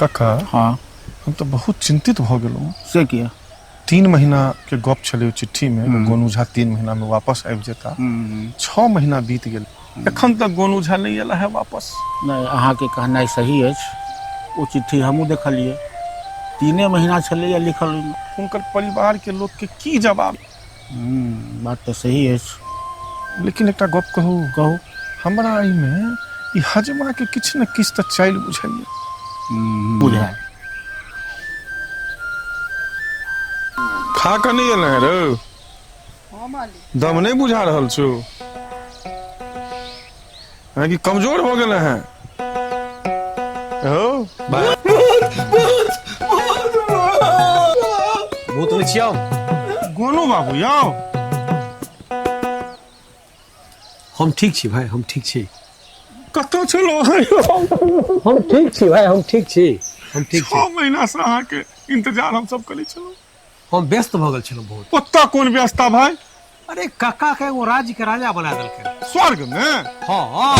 काका। हाँ। हम तऽ बहुत चिंतित भऽ गेलहुँ। से किया? 3 महीना के गप छलै चिट्ठी में, गोनू झा 3 महीना में वापस आबि जेता। 6 महीना बीत गेल, एखन तक गोनू झा नहि एला है वापस। नहि, अहाँके कहनाइ सही अछि। ओ चिट्ठी हमहूँ देखलियै, 3 महीना छलैया लिखल ओहिमे। हुनकर परिवार के लोक के की जवाब? बात तऽ सही अछि। लेकिन एकटा गप कहू? कहू। हमरा एहिमे ई हजमा के किछु ने किछु तऽ चालि बुझाइया। बुझायल। खा कऽ नहि एल है रौ? दम नहि बुझा रहल छौ? हाँ कि कमजोर हो गेल हैं? हो भूत नहि छियौ। गोनू बाबू यौ। हम ठीक छी भाई, हम ठीक छी। कतऽ छलहुँ? हम ठीक छी भाई, हम ठीक छी, हम ठीक छी। 6 महीना से अहाँके इंतजार हम सब करै छलहुँ। हम व्यस्त भऽ गेल छलहुँ बहुत। ओतऽ कोन व्यवस्था भाई? अरे काका के एगो राज्य के राजा बना देलकै। स्वर्ग में? हाँ।